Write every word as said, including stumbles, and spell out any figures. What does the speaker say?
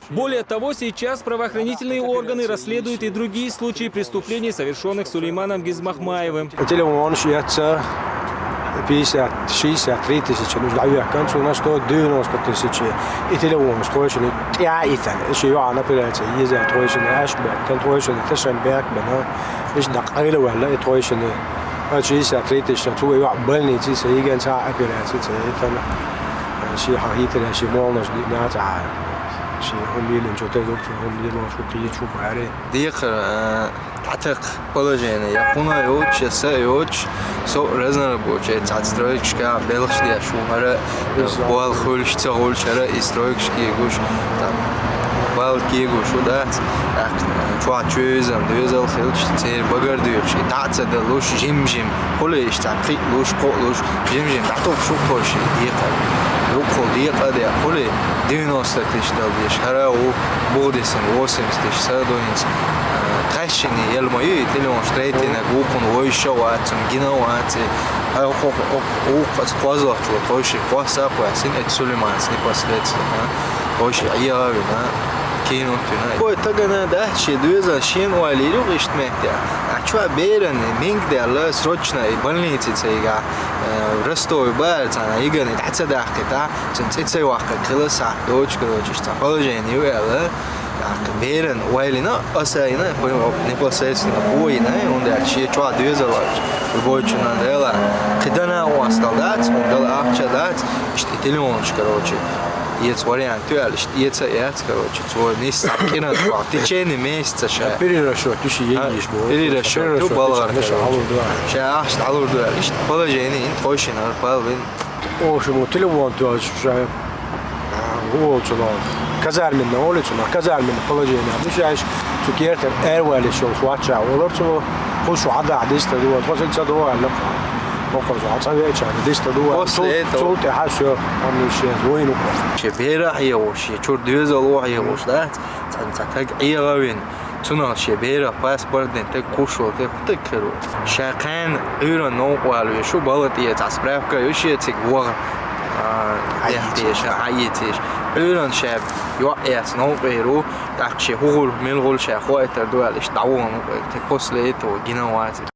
Более того, сейчас правоохранительные органы расследуют и другие случаи преступлений, совершенных Сулейманом Гизмахмаевым. Телефонаш эцца пятьдесят, шестьдесят три тысячи нужда векан, у нас сто девяносто тысяч. И телефонаш тхойшинна тӀаьхьа итан. Ши йоӀана операция еза тхойшинна, аш беттан тхойшинна, ташан бек бана. Иш дакъайла вала и тхойшинна. А шестьдесят три тысячи цу йоӀ больнице са йиган ца операция ца итан. Ши хьахитара ши молнаш дина ца. Ши хӀун милин чу тедук, хӀун милин шу кийчу баре. Декхар, э, дӀатакх положение. Я кхуна йоч, я са йоч, со разнорабочий, цхьацца стройкашка белхаш деш ву, хӀара, э, боал хуьлуш, ца хуьлуш, хӀара и стройкаш кегуш, там, бал кегуш ву дац. ТӀаккха, э, чохь чуьйзам, доьзал хилча, церан багар доьхуш, и дӀа а ца далуш, жим-жим, хуле иштта кхиъ луш, кхоъ луш, жим-жим дӀатухуш ву кхо ши декхар. Юккъехула декъа а декъа, хуле девяносто тысяч дала дезаш, хӀара а ву, буха дисина восемьдесят тысяч са ду хӀинца. Тхаьшшине ел ма ю и телефонаш, третийнаг ву кхунна, вовшаш а вац, цунна гина а вац и. Хьо-, хьо-, хьо-, вукхаза кхозлагӀчо тхойши кхосса а кхоьссина, эцу Сулейманца непосредственно. Тхойши Ӏеха а вина, кино а вина. Кхо тагана дац шен доьзал, шена ойла йийр ю иштта метте. А чохь беран, минг даьлла, срочно и больнице ца йигахь, э, Ростове бара царна йиган и дӀа ца даккхийтахь, цуьнан цӀе ца йоккхуьйту хила сахьт доцуш, короче, иштта положение ю аьлла. ТӀаккха беран ойла йина, аса а йина, непосредственно кхо а йина, хӀунда аьлча шен чохь доьзал а, любой чунна дела, кхин дана а остал дац, хӀунда аьлча ахча дац, иштта и телефонаш, короче, эца вариант ю аьлла, иштта эца а эц, короче, цо нисса кӀиран чохь, в течение месяца ша. Перерасчёт ю ши егиш бу. Перерасчёт ю балгӀар, короче. Ша ахча дӀалур ду аьлла, иштта положение йина тхойшинна, хӀара пал вина. Оша мо телефон тоьжуш ша, а, волчунах. Казармина олу цунах, казармина положение. Ду шаьш цу кертара аьрваллиш йолуш ваччахь олар цо, кху шу хьадахьа диста ду, тхо сан ца ду аьлла. Боккхал шу хьан цӀа веачарна диста ду аьлла. После этого цул тӀаьхьа шо, хьанна шен вайна кхо. Шен берахь а егӀуш, шен чуьра доьзало а егӀуш, да? Цхьа, цхьа таг Ӏеха а вина. Цунах шен берах паспорт дина таг, кхуш волу таг, хӀун таг хир ву? Ша кхаьна Ӏуьйранна новкъа вала веш ву, балха тӀе цхьа справка ю шен цига ваха, а, Ӏа дехьа теша, Ӏа ийцеш. Ӏуьйранна ша йоӀ эцна новкъа эр ву, тӀаккха шен хӀун хуьлу, мила хуьлу ша хоуьйтур ду аьлла, иштта дӀавахана ву, таг после этого гина вац.